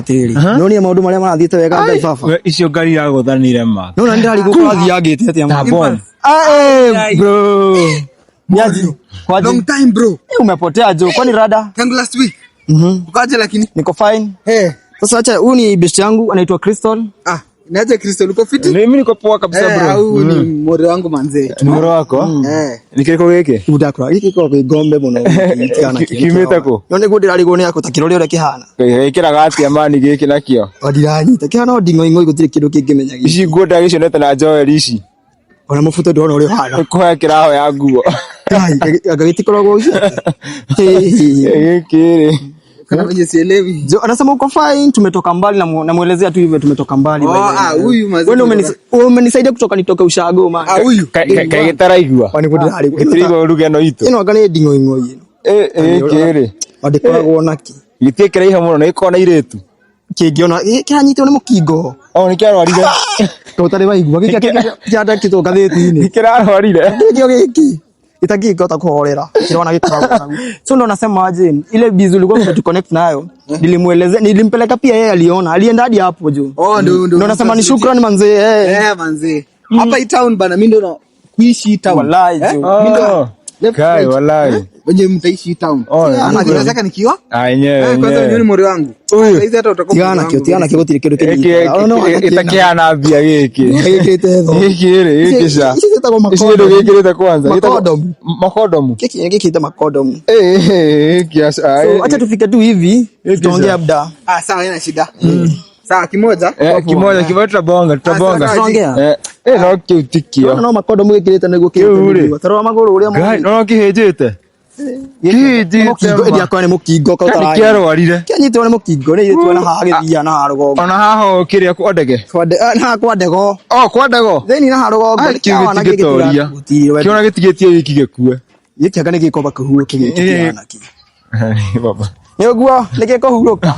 Atiriri, nonire maundu maria marathiite wega Ngai baba. We, icio ngari iragũthanire ma. Nona ndirarigwo kurathiangite atia Ta ma. bomb. Ah, eh, bro. Niaje? Kwaje? Long time bro. Eh, umepotea jo. Kwani rada? Tangu last week. Ukaje lakini? Niko fine. Eh. Sasa acha, huyu ni best yangu anaitwa Crystal. Ah, niaje Crystal, uko fiti? Mimi niko poa kabisa Eh, bro. au ni mori wangu manze. Ni moro wako? Eh. Nĩ kĩrĩkũ gĩkĩ? Ndakura gĩkĩ gĩkoragwo kĩ ngombe mũno gĩtigana kĩo. Kiumĩte kũ? No nĩguo ndĩrarigwo nĩ yako ta kĩrore ũrĩa kĩhana. Gĩkĩraga atĩa mani gĩkĩ nakĩo? O ndiranyita kĩhana o nding'oing'oi gũtirĩ kĩndũ kĩngĩmenya gĩkĩ. Ici nguo ndagĩcionete na Joel ici. Ona mũbuto ndĩrona ũrĩa ũhana. Kũhoya kĩrahoya nguo. Ngai, anga gĩtikoragwo Gĩkĩ rĩ. Kana venye sielewi. Jo, anasema uko fine, tumetoka mbali na namuelezea tu hivyo tumetoka mbali. Oh, By the way. ah, huyu mazee. Wewe umenisaidia kutoka nitoke ushago man. Ah, huyu. Kaĩ gĩtaraigua? Ona nĩguo ndĩrarigwo. Gĩtiraigua ruga ĩno itũ. Ĩno anga nĩ nding'oing'oi ĩno. Eh, gĩkĩ rĩ. O ndĩkoragwo nakĩ. Gĩtirĩ kĩraiha mũno na gĩkoragwo na irĩtu. Kĩngĩona kĩranyitwo nĩ mũkingo. O nĩ kĩarwarire. To ũtarĩ waigua gĩkĩ kĩandĩkĩtwo ngathĩti-inĩ. Nĩ kĩrarwarire. Nĩkĩo gĩkĩ itangĩhota kuhorera kĩrona gĩkoragwo naguo. So ndo nasema aje, ile busy ulikuwa umetuconnect nayo, nilimuelezea, nilimpeleka pia, yeye aliona, alienda hadi hapo juu. Oh, ndo ndo. Ndo nasema ni shukrani manzee, eh. Eh, manze. Hapa hii town bana, mimi ndo na kuishi hii town. Wallahi, Eh? jo. Mimi ndo Oh. left, Kai right. wallahi. Wenye mtaishi hii town. Oh, Ana nataka nikiwa? Ah, yenyewe. Eh, kwanza yenyewe. wenyewe ni mori wangu. Huyu. Saizi hata utakuwa Tigana mori nakĩo, wangu. tigana nakĩo gũtirĩ kĩndũ kĩnyitaga. Ona no Ĩtakĩhana mbia gĩkĩ. gĩkĩte tho. Gĩkĩ rĩ, gĩkĩ ca. Ici ciĩtagwo Ici kĩndũ makondomu. gĩkĩrĩte kwanza. Gĩtagwo- Makondomu. Makondomu. Gĩkĩ gĩkĩte makondomu. Eh, eh, gĩkĩ aca. So acha tufike tu hivi, tutaongea labda. Ah, sawa, haina shida. Sawa, kimoja. Eh, kimoja kimoja tutabonga, tutabonga. Ah, sawa. Tutaongea. Eh, eh, no kĩu ti kĩo. Ona no makondomu gĩkĩrĩte nĩguo Kĩu rĩ. kĩrĩte. Tarora magũrũ ũrĩa Ngai, no kĩhĩnjĩte. Nĩ mũkingo, Kĩhĩnjĩte. ĩndĩ akwa nĩ mũkingo Nĩ kaũtara. kĩarwarire. Kĩanyitwo nĩ mũkingo nĩ irĩtu na haha gĩthia na haha rũgongo. Ona haha kĩrĩa kwa ndege. Na haha kwa ndego. Oh, kwa ndego. Thĩinĩ na haha rũgongo. Ai, nĩ kĩu kĩawana gĩtingĩtoria. gĩtigĩtirwo. Kĩona gĩtigĩtie wiki gĩkue. Gĩkĩ anga nĩ gĩkomba kĩhurũke gĩkĩ Eh. kĩhana kĩ. Baba. Nĩ ũguo nĩ gĩkũhurũka.